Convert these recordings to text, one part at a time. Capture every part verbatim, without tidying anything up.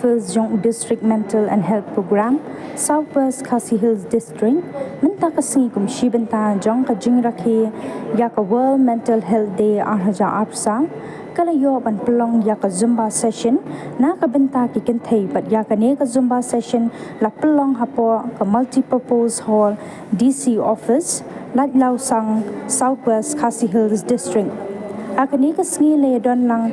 Hills jong u District Mental and Health Program, South West Khasi Hills District, mynta ka sngi kum shi bynta jong ka jingrakhe ïa ka World Mental Health Day ar hajar arphew saw, ka la ïoh ban pynlong ïa ka Zumba session na ka bynta ki kynthei bad ïa kane ka Zumba session la pynlong hapoh ka Multipurpose Hall, D C Office, Laitlawsang, South West Khasi Hills District. Ha kane ka sngi la ïadon lang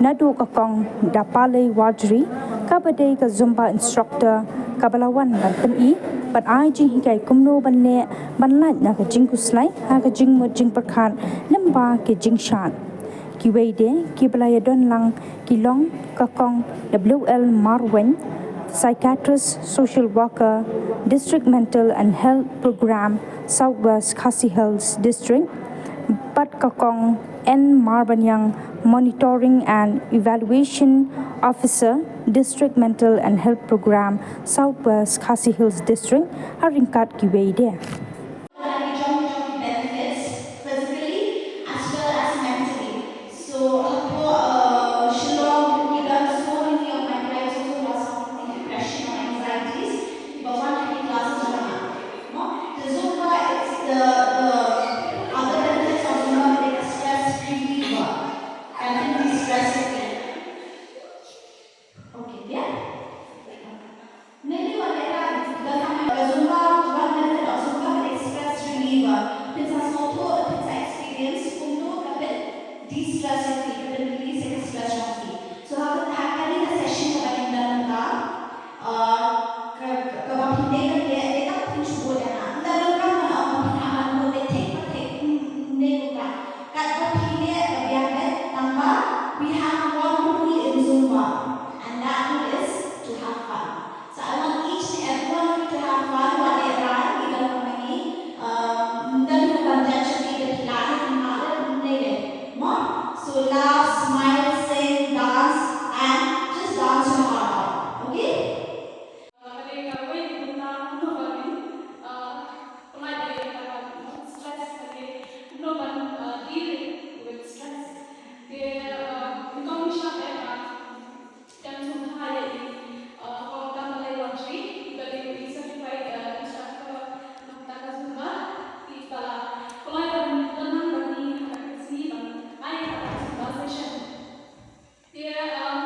naduh ka Kong Dapalei Warjri, kaba dei ka Zumba instructor, kaba la wan ban pyni bad ai jinghikai kumno ban leh ban lait na ka jingkhuslai ha ka jingmut jingpyrkhat lyngba ki jingshad. Kiwei de kiba la ïadon lang ki long ka Kong W L Marwein, Psychiatrist Social Worker, District Mental and Health Program, South West Khasi Hills District, bad ka Kong N Marbaniang, Monitoring and Evaluation Officer, District Mental and Health Program, South West Khasi Hills District, ha ryngkat kiwei de. Benefits physically as well as mentally. So, hapoh, uh, Shillong, ki don so many of my clients also who are suffering from depression or anxieties. Kiba wan ha ki classes jong nga. No? The Zumba, it's the, the other benefits of Zumba, like a stress reliever. And then de-stress it. Okay, yeah? Maybe one later, the Zumba, one benefit of Zumba, the stress reliever. Phin sa sngewthuh, phin sa experience, kumno ka phin de-stress ïa phi, ka phin release ïa ka stress jong phi. So, ha ka, ha kane ka session kaba ngin don mynta, uh, ka, ka, kaba phin leh, ka leh, leh tang phin shu bud ïa nga. Ynda donkam ban ong ba phin hap ban bud, leh thik ba thik, mm, mm, ne kumta. Katba phi leh ka biang beit, tangba we have one rule in Zumba, and that rule is to have fun. So I want each and every one of you to have fun. Wat lehrain, ki don kumne, um, ym don ruh ban judge phi, leh phi lah leh, phi lah leh, ym leh leh. Mo? So laugh, smile, sing, dance, and just dance your heart out. Okay? Uh, ka dei kawei ka bynta kumno ba ngin, uh, pynlait ïa kata ka, you know, stress, ka dei kumno ban, uh, deal with stress. Te, uh, nyngkong ngi shah eh, uh, pdiang sngewbha ïa i, uh, Kong Dapalei Warjri, iba dei i certified, uh, instructor na kata ka Zumba, iba la pynlait ban don lang bad ngi ha kane ka sngi ban ai kata ka Zumba session. Te, um,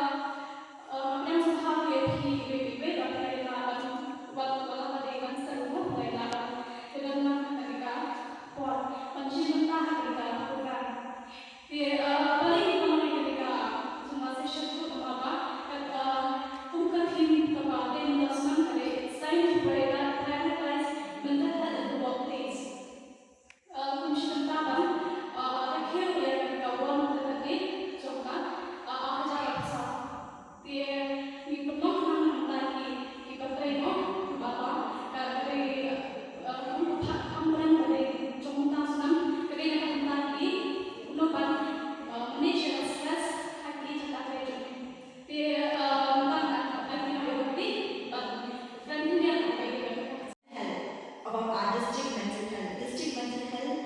um, pdiang sngewbha ïa phi iwei pa iwei ba phi la ïalam, wat, wat la ka dei ban sa ruh phi la ïalam, te don lang ha kane ka por ban shim bynta ha kane ka program. Te, uh, balei ngi pynlong ïa kane ka Zumba session ruh namar ba, uh, kum ka theme kaba dei mynta u snem ka dei, it's time to prioritize mental health at the workplace. Uh, kum shi bynta ban, uh, rakhe ïa ka World Mental Health Day jong ka, uh, ar hajar arphew saw. Te ngi pynlong khnang na bynta ki, ki pyrthei mo, ba, ba ka dei, uh, kum ka pha-, kham pyrshang ka dei jong mynta u snem, ka dei na ka bynta ki, kumno ban, uh, manage ïa ka stress ha ki jaka trei jong ki. Te, uh, mynta nga kyrpad ïa ki ban, ban, ban, health, about our district mental health. District mental health,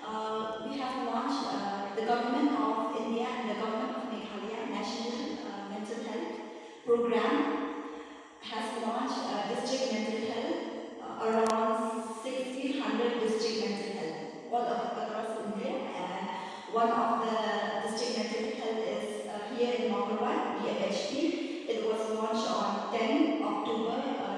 uh, we have launched, uh, the government of India and the government of Meghalaya National, uh, Mental Health Program has launched, uh, district mental health, uh, around sixteen hundred district mental health all of, across India, and one of the district mental health is, uh, here in Mawkyrwat, D M H P. It was launched on ten October, uh,